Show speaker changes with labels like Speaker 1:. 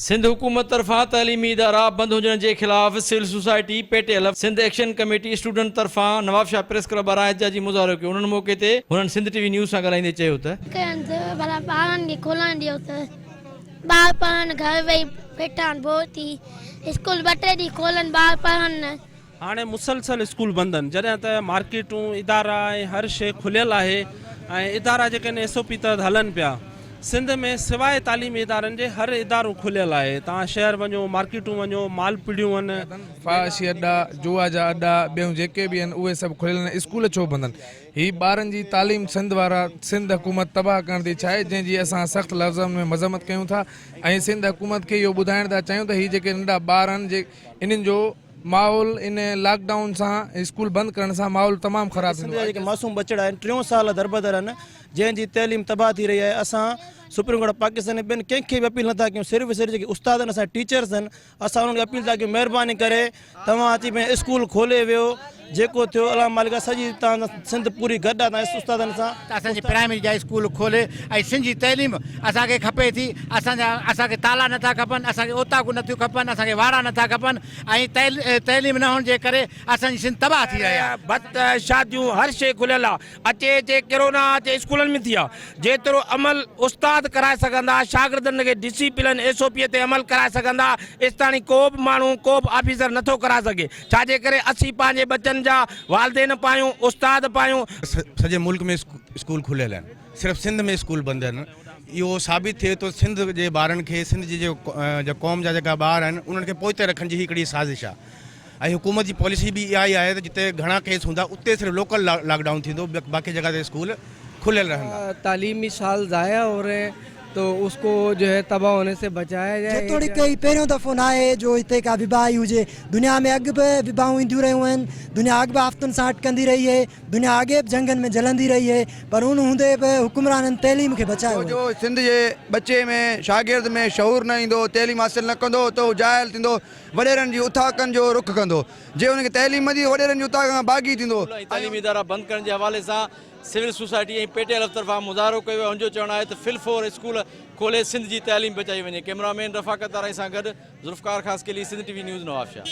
Speaker 1: سنڌ حڪومت طرفان تعليمي ادارا بند هجڻ جي خلاف civil society, P T L, Sindh action committee student طرفان نوابشاهه پريس ڪلب ٻاهران احتجاجي مظاهرو ڪيو انهن موقعي تي هنن سنڌ ٽي وي نيوز سان ڳالهائيندي چيو ته.
Speaker 2: ڪين ته ڀلا ٻارن کي کولڻ ڏيو ته ٻار پڙهن گهر ويهي ويٺا آهن بور ٿي اسڪول ٻه ٽي ڏينهن کولن ٻار پڙهن نه.
Speaker 3: هاڻي مسلسل اسڪول بند آهن جڏهن ته مارڪيٽون، ادارا ۽ هر شيء کليل آهي ۽ ادارا جيڪي آهن ايس او پي تحت هلن پيا. سنڌ ۾ سواء تعليمي ادارن جي هر ادارو کليل آهي. توهان شهر وڃو، مارڪيٽون وڃو، مال پڙيون آهن.
Speaker 4: فحاشي اڏا، جوا جا اڏا، ٻيون جيڪي به آهن اهي سڀ کليل آهن، اسڪول ڇو بند آهن؟ هي ٻارن جي تعليم سنڌ وارا سنڌ حڪومت تباهه ڪرڻ ٿي چاهي جنهن جي اسان سخت لفظن ۾ مذمت ڪيون ٿا ۽ سنڌ حڪومت کي اهو ٻڌائڻ ٿا چاهيون ته هي جيڪي ننڍا ٻار آهن جي انهن جو ماحول ان لاڪ ڊائون سان اسڪول بند ڪرڻ سان ماحول تمام خراب
Speaker 5: سنڌ
Speaker 4: ٿيندو
Speaker 5: جا جيڪي معصوم ٻچڙا آهن ٽيون سال دربدر آهن جنهن جي تعليم تباهه ٿي رهي آهي اسان سپريم ڪورٽ آف پاڪستان ۽ ٻين ڪنهن کي به اپيل نٿا ڪيون صرف صرف جيڪي استاد آهن اسان جا ٽيچرس آهن اسان انهن کي اپيل ٿا ڪيون مهرباني ڪري توهان اچي پنهنجا اسڪول کولي ويو جيڪو ٿيو الله مالڪ آهي سڄي توهان سان سنڌ پوري گڏ آهي توهان استادن سان.
Speaker 6: ته اسان جي پرائمري جا اسڪول کولي ۽ سنڌ جي تعليم اسان کي کپي ٿي اسان جا اسان کي تالا نٿا کپن اسان کي اوطاقون نٿيون کپن اسان کي واڙا نٿا کپن ۽ تعليم نه هئڻ جي ڪري اسان جي سنڌ تباهه ٿي رهي آهي.
Speaker 7: ڀت شاديون هر شيء کليل آ اچي اچي ڪرونا اچي اسڪولن ۾ ٿي آ جيترو عمل استاد ڪرائي سگهندا شاگردن کي ڊسيپلن ايس او پي تي عمل ڪرائي سگهندا ايستاڻي ڪو به ماڻهو ڪو به آفيسر نٿو ڪرائي سگهي ڇاجي ڪري اسين پنهنجي ٻچن جا والدين به آهيون استاد به آهيون.
Speaker 8: سڄي ملڪ ۾ اسڪول کليل آهن صرف سنڌ ۾ اسڪول بند آهن اهو ثابت ٿئي ٿو سنڌ جي ٻارن کي سنڌ جي جيڪو قوم جا جيڪا ٻار آهن انهن کي پوئتي رکڻ جي هڪڙي سازش آهي ۽ حڪومت جي پاليسي به اها ئي آهي ته جتي گهڻا ڪيس هوندا اتي صرف لوڪل لاڪ ڊائون ٿيندو باقي جڳهه تي اسڪول کليل رهندا.
Speaker 9: تعليمي سال ضايع هو رهي هين تو اس ڪو جو هي تباهه هوني سي بچايا جائي.
Speaker 10: جيتوڻيڪ هي پهريون دفعو ناهي جو هتي ڪا وبا آئي هجي. دنيا ۾ اڳ به وبائون اينديون رهيون آهن. دنيا اڳ به آفتن سان اٽڪندي رهي اهي. دنيا اڳي به جنگن ۾ جلندي رهي اهي. پر ان هوندي به حڪمرانن تعليم کي بچايو
Speaker 11: ڇو
Speaker 10: آهي.
Speaker 11: جو سنڌ جي ٻچي ۾ شاگرد ۾ شعور نه ايندو، تعليم حاصل نه ڪندو ته هو جاهل ٿيندو، وڏيرن جي اٿاڪن جو رخ ڪندو. جي ان کي تعليم ملي ته وڏيرن جي اٿاڪن کان باغي ٿيندو.
Speaker 1: ۽ تعليمي ادارا بند ڪرڻ جي حوالي سان civil society ۽ P T L طرفان مظاهرو ڪيو ويو، هن جو چوڻ آهي ته فل فور اسڪول کولي سنڌ جي تعليم بچائي وڃي، ڪئميرا مين رفاقت آرائين سان گڏ Zulfiqar Khaskheli, Sindh T V news, Nawabshah.